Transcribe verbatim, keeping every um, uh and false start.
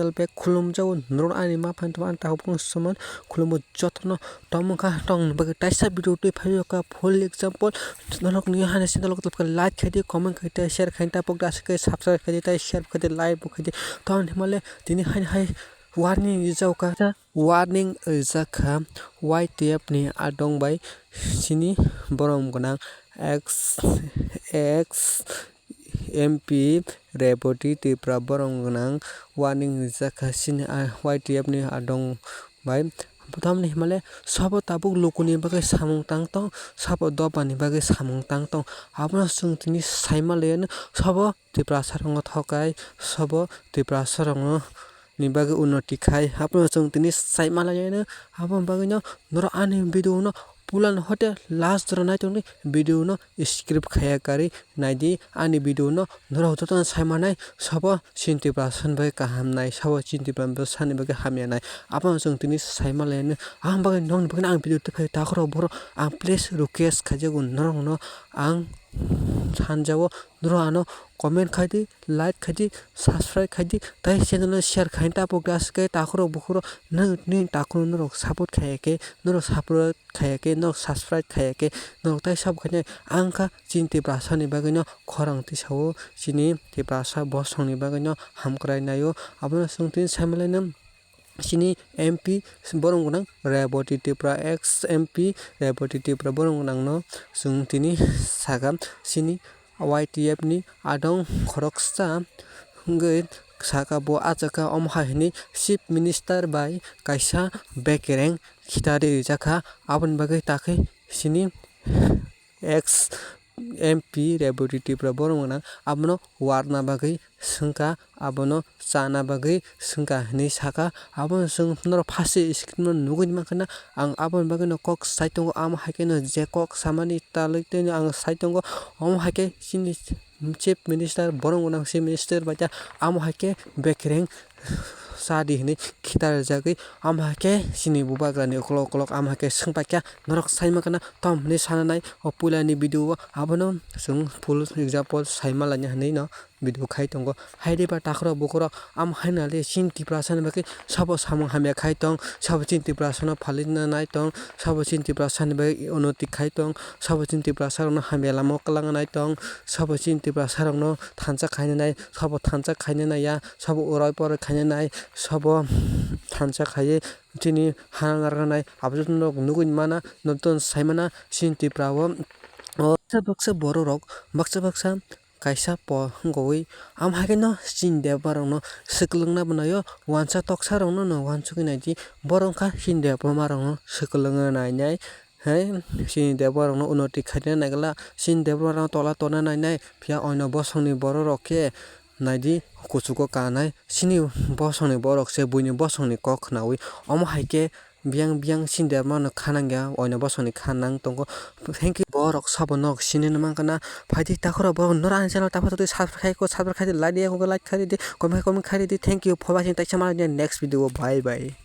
channel bag khulumjago, norok ani ma phan tongma ang tabuk phano soman khulumo jotono. Tongmung kha tongni bagwi taisa video twi phaiyo kha full example. Norok ni hani channel o like khai di, comment khai di, share khai di, tabuk da aswk khe subscribe khai di, tei share khai di, like bo khai di. Tong himale tini hani hai warning rijak kha, warning rijak kha Y T F ni adong bai chini borom gwnang ex, ex M P Reboti Tripura borom gwnang warning rijak kha chini, ah, Y T F ni adong bai. Tamni himale sabo tabuk lukuni bagwi samung tang tong, sabo dopani bagwi samung tang tong. Abono chwng tini saima laiya no sabo Tiprasa rokno thokai, sabo Tiprasa rokno ni bagwi unnoti khai. Abono chwng tini saima laiya no, aboni bagwi no norok ani video no puila no hote last jora nai tongdi, video no skip khaiya karwi naidi ani video no. Norok jotono sai manai sabo chini Tiprasa ni bagwi kaham nai, sabo chini Tiprasa ni bagwi hamya nai. Abono chwng tini sai manlaiya no. Ang bagwi nokni bagwi ang video twi phai takhorok borok ang please request khaijago norokno ang sanjao, norok ano comment khai di, like khai di, subscribe khai di, tei channel no share khai di. Tabuk da aswk khe takhorok bukhurok nwng nini takhorok norok support khaiya khe, norok support khaiya khe, norok subscribe khaiya khe, norok tei sabo khainai ang kha chini Tiprasa ni bagwi no khorang tisao, chini Tiprasa bosong ni bagwi no hamkrai naio. Abono chwng tini sai manlai no chini M P borom gwnang Reboti Tripura, ex M P Reboti Tripura borom gwnang no chwng tini sakha chini Y T F ni adong khoroksa wngwi sakha bo, achukha omo hai hwnwi Chief Minister bai kaisa bekereng khitarwi rijakha. Aboni bagwi takhe chini ex M P Reboti Tripura borom gwnang abono warna bagwi swngkha, abono chana bagwi swngkha hwnwi sakha. Abono chwng norok first screen o nugwi mankha na, ang aboni bagwi no kok sai tongo, amo hai khe no je kok samani talwi tei no ang sai tongo. Omo hai khe chini Chief Minister, borom gwnang Chief Minister bai ta amo hai khe bekereng cha di hwnwi khitar rijagwi, amo hai khe chini bubagrani ukolok ukolok amo hai khe swngpaikha, norok sai mankha na tom hwnwi sana nai o puila ni video o. Abono chwng full example sai manlaina hwnwi no video khai tongo. Haide ba takhorok bukhurok amo hai nale chini Tiprasa ni bagwi sabo samung hamya khai tong, sabo chini Tiprasa no phalina nai tong, sabo chini Tiprasa ni bagwi unnoti khai tong, sabo chini Tiprasa rokno hamya lama o kwlangna nai tong, sabo chini Tiprasa rokno thansa khaina nai, sabo thansa khaina nai ya, sabo urai porai khaina nai, sabo thansa khaiwi chini ha narwkna nai, abo joto norok nugwi mana, joto sai mana chini Tripura o. O baksa baksa borok rok, baksa baksa kaisa po wngwi, amo hai khe no chini debma rok no swkwlwng na bo nai o, wansa toksa rok no no wansugwi nai di, borok wngkha chini debma rok no swkwlwng na nai nai. Hai chini debma rok no unnoti khaina nai glak, chini debma rok no tola tonna nai nai, phiya oino bosong ni borok rok khe nai di kuchugo kanai, chini bosong ni borok se buini bosong ni kok khnaui, omo hai khe biyang biyang chini debma no kha nang ya, oino bosong ni kha nang tongo. Thank you, borok sabo nok sini no mankha na. Phaidi takhorok borok nora ani channel tapha twi subscribe khai ko, subscribe khai di, like di, like khai di, comment, comment khai di. Thank you, phoba sing taisa ma next video, bye bye.